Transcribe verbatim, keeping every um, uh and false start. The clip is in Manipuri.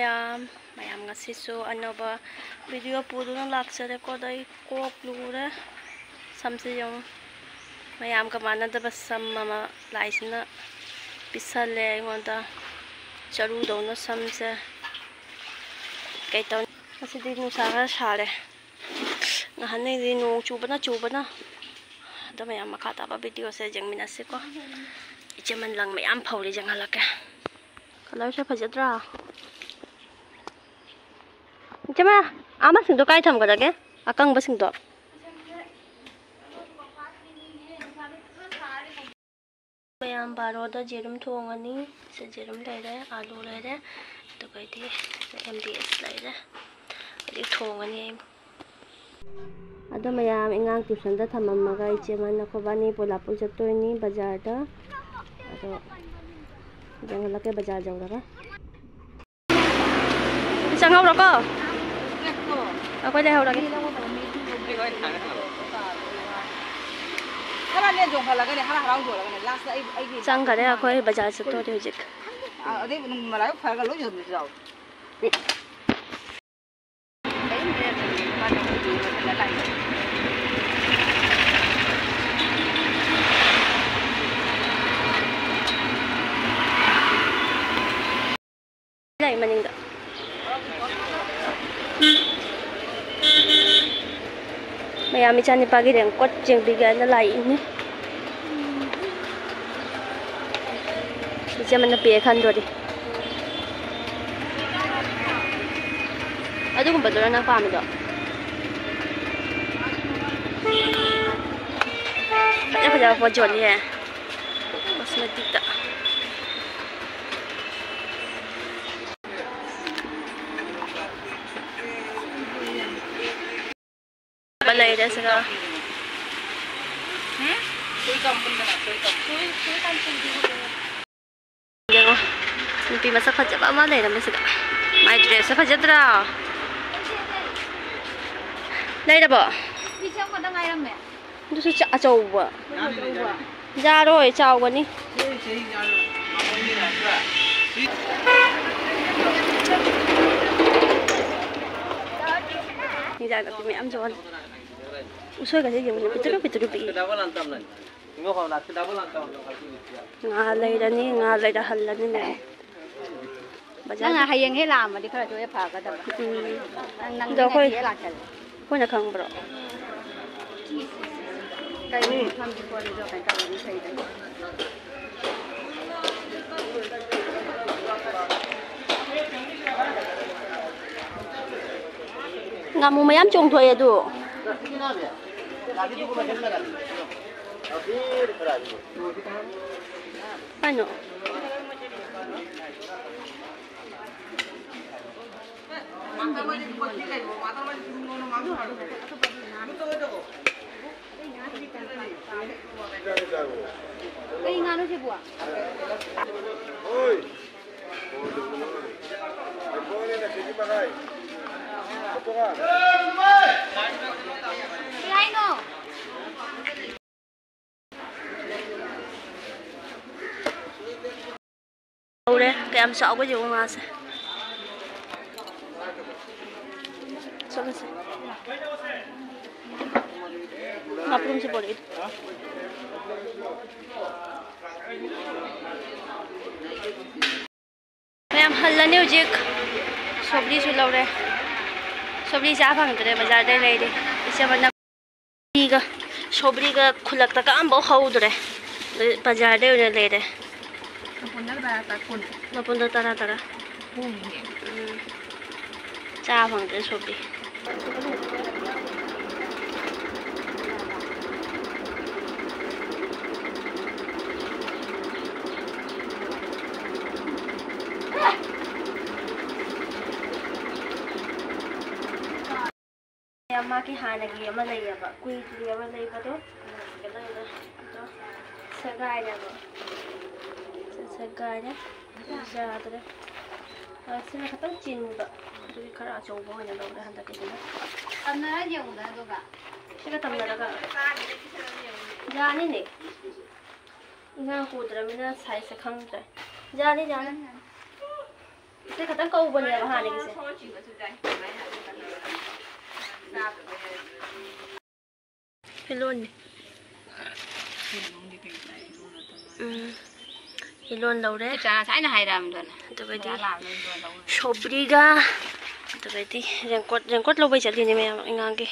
ꯃꯌꯥꯝ, ꯃꯌꯥꯝ ꯉꯁꯤꯁꯨ ꯑꯅꯧꯕ video ꯄꯨꯗꯨꯅ ꯂꯥꯛꯆꯔꯦꯀꯣ꯫ ꯑꯗꯣ ꯑꯩ ꯀꯣꯛ ꯂꯨꯔꯦ, ꯁꯝꯁꯦ ꯌꯦꯡꯉꯨ, ꯃꯌꯥꯝꯒ ꯃꯥꯟꯅꯗꯕ ꯁꯝ ꯑꯃ ꯂꯥꯏꯁꯤꯅ ꯄꯤꯁꯜꯂꯦ ꯑꯩꯉꯣꯟꯗ, ꯆꯔꯨꯗꯧꯅ ꯁꯝꯁꯦ꯫ ꯀꯩꯇꯧꯅꯤ, ꯉꯁꯤꯗꯤ ꯅꯨꯡꯁꯥ ꯈꯔ ꯁꯥꯔꯦ꯫ ꯉꯍꯥꯟꯗꯩꯗꯤ ꯅꯣꯡ ꯆꯨꯕꯅ ꯆꯨꯕꯅ꯫ ꯑꯗꯣ ꯃꯌꯥꯝ, ꯃꯈꯥ ꯇꯥꯕ videoꯁꯦ ꯌꯦꯡꯃꯤꯟꯅꯁꯤꯀꯣ꯫ ꯏꯆꯦꯃꯟ ꯂꯪ ꯃꯌꯥꯝ ꯐꯧꯔꯤ, ꯌꯦꯡꯍꯜꯂꯛꯀꯦ꯫ Colourꯁꯦ ꯐꯖꯗ꯭ꯔꯥ? ꯏꯆꯦꯃ, ꯑꯃꯁꯤꯡꯗꯣ ꯀꯥꯏ ꯊꯝꯈ꯭ꯔꯒꯦ? ꯑꯀꯪꯕꯁꯤꯡꯗꯣ꯫ ꯃꯌꯥꯝ, ꯕꯥꯔꯣꯗ ꯌꯦꯔꯨꯝ ꯊꯣꯡꯉꯅꯤ꯫ ꯁꯤ ꯌꯦꯔꯨꯝ ꯂꯩꯔꯦ, ꯑꯥꯂꯨ ꯂꯩꯔꯦ, ꯑꯗꯨꯒꯩꯗꯤ ꯁꯤꯗ M D S ꯂꯩꯔꯦ꯫ ꯍꯧꯖꯤꯛ ꯊꯣꯡꯉꯅꯤ ꯑꯩ꯫ ꯑꯗꯣ ꯃꯌꯥꯝ, ꯑꯉꯥꯡ tuitionꯗ ꯊꯝꯃꯝꯃꯒ ꯏꯆꯦꯃꯟ ꯑꯩꯈꯣꯏꯕꯥꯅꯤ ꯄꯣꯂꯥꯄꯨꯔ ꯆꯠꯇꯣꯏꯅꯤ ꯕꯖꯥꯔꯗ꯫ ꯑꯗꯣ ꯌꯦꯡꯍꯜꯂꯛꯀꯦ ꯕꯖꯥꯔ ꯌꯧꯔꯒ꯫ ꯆꯪꯍꯧꯔꯣꯀꯣ꯫ ꯑꯩꯈꯣꯏ ꯂꯩꯍꯧꯔꯒꯦ꯫ ꯈꯔ ꯂꯦꯟ ꯆꯣꯡꯈꯠꯂꯒꯅꯦ, ꯍꯔꯥꯎ ꯍꯔꯥꯎ ꯌꯣꯜꯂꯒꯅꯦ, lastꯇ ꯑꯩ, ꯑꯩꯒꯤ ꯆꯪꯈꯔꯦ, ꯑꯩꯈꯣꯏ ꯕꯖꯥꯔ ꯆꯠꯇꯣꯔꯦ ꯍꯧꯖꯤꯛ꯫ ꯑꯗꯩ ꯅꯨꯡ ꯃꯔꯥꯏꯕꯛ ꯐꯔꯒ ꯂꯣꯏ ꯌꯣꯟꯕꯁꯨ ꯌꯥꯎꯋꯦ꯫ ꯂꯩ ꯃꯅꯤꯡꯗ꯫ ꯃꯌꯥꯝ, ꯏꯆꯥꯅꯤꯄꯥꯒꯤ raincoat ꯌꯦꯡꯕꯤꯒꯦ ꯍꯥꯏꯅ ꯂꯥꯛꯏꯅꯤ꯫ ꯏꯆꯦ ꯑꯃꯅ ꯄꯤꯛꯑꯦ ꯈꯟꯗꯣꯔꯤ꯫ ꯑꯗꯨꯒꯨꯝꯕꯗꯨꯔ ꯅꯪ ꯄꯥꯝꯃꯤꯗꯣ? ꯐꯖ ꯐꯖꯕ ꯄꯣꯠ ꯌꯣꯜꯂꯤꯍꯦ, cosmeticꯇ꯫ ꯂꯩꯔꯦ ꯁꯤꯗ꯫ ꯌꯦꯡꯉꯣ, ꯅꯨꯄꯤ ꯃꯁꯛ ꯐꯖꯕ ꯑꯃ ꯂꯩꯔꯝꯃꯦ ꯁꯤꯗ꯫ My dressꯁꯦ ꯐꯖꯗ꯭ꯔꯥ? ꯂꯩꯔꯕꯣ? ꯄꯤꯁ ꯑꯃꯈꯛꯇ ꯉꯥꯏꯔꯝꯃꯦ꯫ ꯑꯗꯨꯁꯨ ꯆ-, ꯑꯆꯧꯕ꯫ ꯌꯥꯔꯣꯏ, ꯆꯥꯎꯒꯅꯤ꯫ ꯍꯤꯟꯖꯥꯡ ꯅꯥꯄꯤ ꯃꯌꯥꯝ ꯌꯣꯜꯂꯤ꯫ ꯎꯁꯣꯏꯒꯁꯦ ꯌꯦꯡꯉꯨꯅꯦ, ꯄꯤꯛꯇ꯭ꯔꯨ ꯄꯤꯛꯇ꯭ꯔꯨ ꯄꯤꯛꯏ꯫ ꯉꯥ ꯂꯩꯔꯅꯤ, ꯉꯥ ꯂꯩꯔ ꯍꯜꯂꯅꯤ ꯃꯌꯥꯝ꯫ ꯕꯖꯥꯔ ꯅꯪꯅ ꯍꯌꯦꯡ ꯍꯦꯛ ꯂꯥꯛꯑꯝꯃꯗꯤ ꯈꯔꯁꯨ ꯍꯦꯛ ꯐꯒꯗꯕ꯫ ꯎꯝ꯫ ꯅꯪ ꯑꯗꯣ ꯑꯩꯈꯣꯏ ꯅꯪꯅꯗꯤ ꯍꯦꯛ ꯂꯥꯛꯁꯜꯂꯦ꯫ ꯑꯩꯈꯣꯏꯅ ꯈꯪꯕ꯭ꯔꯣ? ꯀꯩꯅꯣ ꯈꯪꯗꯦ ꯈꯣꯠꯂꯤꯗꯣ ꯀꯩꯅꯣ ꯇꯧꯔꯗꯤ ꯐꯩꯗꯅ꯫ ꯉꯥꯃꯨ ꯃꯌꯥꯝ ꯆꯣꯡꯊꯣꯛꯑꯦ ꯑꯗꯨ꯫ ꯀꯩꯅꯣ? ꯀꯩ ꯉꯥꯅꯣ ꯁꯤꯕꯣ? ꯀꯩ ꯍꯥꯏꯅꯣ? ꯍꯧꯔꯦ꯫ ꯀꯌꯥꯝ ꯆꯥꯎꯒꯦ ꯌꯦꯡꯉꯨ ꯉꯥꯁꯦ꯫ ꯆꯠꯂꯁꯦ꯫ ꯉꯥꯄ꯭ꯔꯨꯝꯁꯦ ꯄꯣꯔꯛꯏ꯫ ꯃꯌꯥꯝ ꯍꯜꯂꯅꯤ ꯍꯧꯖꯤꯛ꯫ ꯁꯧꯒ꯭ꯔꯤꯁꯨ ꯂꯧꯔꯦ꯫ ꯁꯧꯒ꯭ꯔꯤ ꯆꯥ ꯐꯪꯗ꯭ꯔꯦ, ꯕꯖꯥꯔꯗꯩ ꯂꯩꯔꯦ꯫ ꯏꯆꯦ ꯑꯃꯅ ꯁꯧꯒ꯭ꯔꯤꯒ, ꯁꯧꯒ꯭ꯔꯤꯒ ꯈꯨꯜꯂꯛꯇꯒ ꯑꯝꯐꯥꯎ ꯍꯧꯗ꯭ꯔꯦ꯫ ꯕꯖꯥꯔꯗꯩ ꯑꯣꯏꯅ ꯂꯩꯔꯦ꯫ ꯃꯄꯨꯟꯗ ꯇꯔꯥ ꯇꯔꯥ, ꯀꯨꯟ꯫ ꯃꯄꯨꯟꯗ ꯇꯔꯥ ꯇꯔꯥ꯫ ꯍꯣꯡꯉꯤꯅꯦ꯫ ꯎꯝ꯫ ꯆꯥ ꯐꯪꯗ꯭ꯔꯦ ꯁꯧꯒ꯭ꯔꯤ꯫ ꯃꯥꯒꯤ ꯍꯥꯟꯅꯒꯤ ꯑꯃ ꯂꯩꯌꯦꯕ, ꯀꯨꯏꯗ꯭ꯔꯤ ꯑꯃ ꯂꯩꯕꯗꯣ, ꯀꯩꯅꯣꯗꯣ, ꯑꯗꯣ ꯁꯦꯒꯥꯏꯔꯦꯕ꯫ ꯁꯦꯒꯥꯏꯔꯦ꯫ ꯌꯥꯗ꯭ꯔꯦ꯫ ꯑ, ꯁꯤꯅ ꯈꯤꯇꯪ ꯆꯤꯟꯕ꯫ ꯑꯗꯨꯒꯤ ꯈꯔ ꯑꯆꯧꯕ ꯑꯣꯏꯅ ꯂꯧꯔꯦ ꯍꯟꯗꯛꯀꯤꯁꯤꯅ꯫ ꯇꯝꯅꯔ ꯌꯦꯡꯉꯨꯗꯅ ꯑꯗꯨꯒ꯫ ꯁꯤꯒ ꯇꯝꯅꯔꯒ꯫ ꯌꯥꯅꯤꯅꯦ꯫ ꯏꯟꯖꯥꯡ ꯄꯨꯗ꯭ꯔꯃꯤꯅ size ꯁꯦ ꯈꯪꯗ꯭ꯔꯦ꯫ ꯌꯥꯅꯤ, ꯌꯥꯅꯤ꯫ ꯁꯤ ꯈꯛꯇꯪ ꯀꯧꯕꯅꯦꯕ ꯍꯥꯟꯅꯒꯤꯁꯦ꯫ ꯐꯤꯂꯣꯟꯅꯤ꯫ ꯎꯝ꯫ ꯐꯤꯂꯣꯟ ꯂꯧꯔꯦ꯫ ꯆꯥ ꯉꯁꯥꯏꯅ ꯍꯥꯏꯔꯛꯑꯝꯗꯣꯅꯦ꯫ ꯑꯗꯨꯒꯗꯤ ꯁꯣꯕ꯭ꯔꯤꯒ ꯑꯗꯨꯒꯗꯤ ꯔꯦꯟꯀꯣꯠ, ꯔꯦꯟꯀꯣꯠ ꯂꯧꯕꯩ ꯆꯠꯂꯤꯅꯦ ꯃꯌꯥꯝ ꯑꯉꯥꯡꯒꯤ꯫